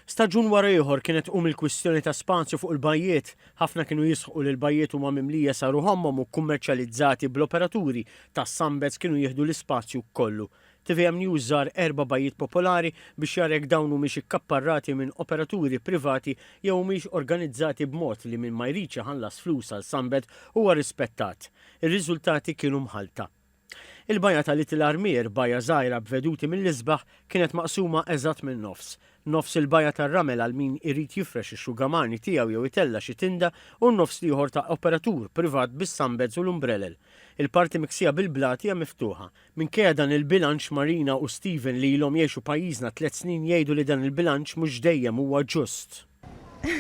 Staġun wara ieħor kienet tqum il-kwistjoni ta' spazju fuq il-bajjiet. Ħafna kienu jisħqu li l-bajjiet huma mimlija sa ruħ ommhom u kkummerċjalizzati bl-operaturi tas-sunbeds kienu jieħdu l-ispazju kollu. Tvm News żar erba' bajjiet popolari biex jara jekk dawn humiex ikkapparrati minn operaturi privati jew humiex organizzati b'mod li min ma jridx iħallas flus għal sunbed huwa rispettat. Ir-riżultati kienu mħallta. Il-bajja ta' Little Armier, bajja żgħira b'veduti mill-isbaħ, kienet maqsuma eżatt min-nofs. Nofs il-bajja tar-ramel għal min irid jifrex ix-xugamani tiegħu jew itella' xi tinda u n-nofs l-ieħor ta' operatur privat bis-sunbeds u l-umbrelel. Il-parti miksija bil-blat hija miftuħa. Minkejja dan il-bilanċ, Marina u Steven li ilhom jgħixu pajjiżna tliet snin jgħidu li dan il-bilanċ mhux dejjem huwa ġust.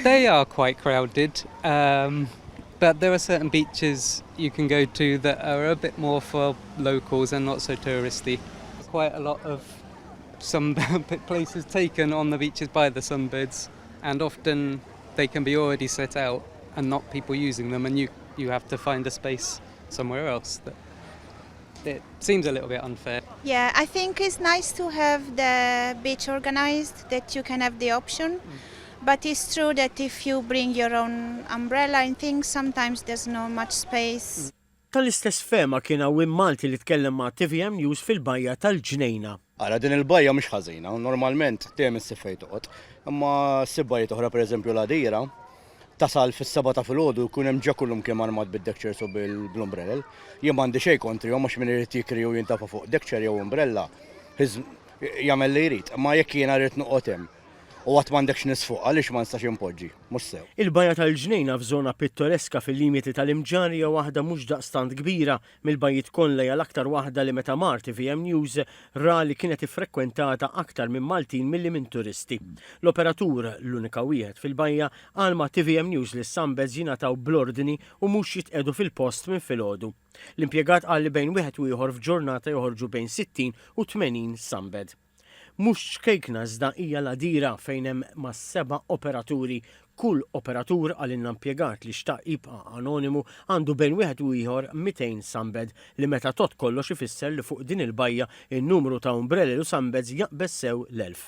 They are quite crowded, but there are certain beaches you can go to that are a bit more for locals and not so touristy. Quite a lot of some places taken on the beaches by the sunbeds, and often they can be already set out and not people using them, and you have to find a space somewhere else. That it seems a little bit unfair. Yeah, I think it's nice to have the beach organized, that you can have the option. But it's true that if you bring your own umbrella and things, sometimes there's not much space. Tal-istess fehma kien hawn Malti li tkellem ma' TVM News fil-bajja tal-Ġnejna. Ara, din il-bajja mhix ħażina, normalment dejjem issib fejn toqgħod. Imma ssib bajjiet oħra, pereżempju l-Għadira, tasal fis-7 ta' filgħodu jkun hemm ġa kullum kemm armat bid-deck chairs u bil-umbrella. Jien m'għandi xejn kontrihom għax min irid jikri u jintafa' fuq deck chair jew umbrella, jagħmel li jrid. Ma jekk jiena rrid noqgħod hemm u għad m'għandekx nies fuq, għaliex ma nistax impoġġi? Mhux sew. Il-bajja tal-Ġnejna f'żona pittoreska fil-limiti tal-Imġarr hija waħda mhux daqstant kbira. Mill-bajjiet kollha hija l-aktar waħda li meta mar TVM News ra li kienet iffrekwentata aktar minn Maltin milli minn turisti. L-operatur, l-unika wieħed fil-bajja, qal ma' TVM News li s-sunbeds jingħataw bl-ordni u mhux jitqiegħdu fil-post minn filgħodu. L-impjegat qal li bejn wieħed u ieħor f'ġurnata joħorġu bejn 60 u 80 sunbed. Mhux ċkejkna iżda hija l-Għadira fejn hemm ma' seba' operaturi. Kull operatur, qalilna impjegat li xtaq jibqa' anonimu, għandu bejn wieħed u ieħor 200 sunbed li meta tgħodd kollox ifisser li fuq din il-bajja in-numru ta' umbrelel u sunbeds jaqbeż sew l-1000.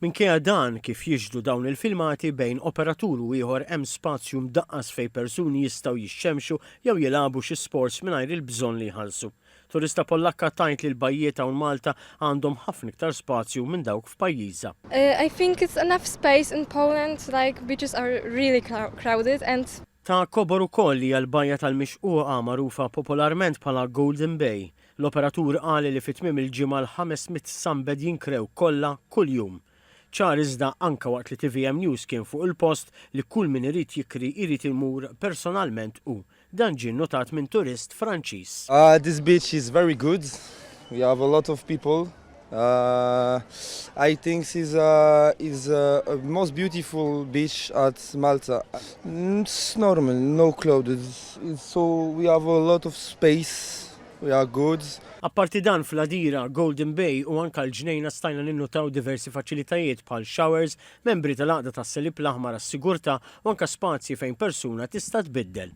Minkejja dan, kif jixhdu dawn il-filmati, bejn operatur u ieħor hemm spazju mdaqqas fejn persuni jistgħu jixxemxu jew jilagħbu xi sports mingħajr il-bżonn li jħallsu. Turista Pollakka tgħid li l-bajjiet hawn Malta għandhom ħafna iktar spazju minn dawk f'pajjiżha. I think it's enough space in Poland, like beaches are really crowded and Ta' kobor ukoll hija l-bajja tal-Mixquqa magħrufa popolarment bħala Golden Bay. L-operatur qal li fi tmiem il-ġimgħa l-500 sunbed jinkrew kollha kuljum. Ċar iżda anka waqt li TVM News kien fuq il-post li kull min irid jikri jrid imur personalment u dan ġie notat minn turist Franċiż. This beach is very good. We have a lot of people. I think is most beautiful beach at Malta. It's normal, no crowded. So we have a lot of space. We are good. Apparti dan fl-Għadira, Golden Bay u anka l-Ġnejna stajna ninnutaw diversi faċilitajiet bħal showers, membri tal-għaqda tas-Salib l-Aħmar għas-sigurtà u anka spazji fejn persuna tista' tbiddel.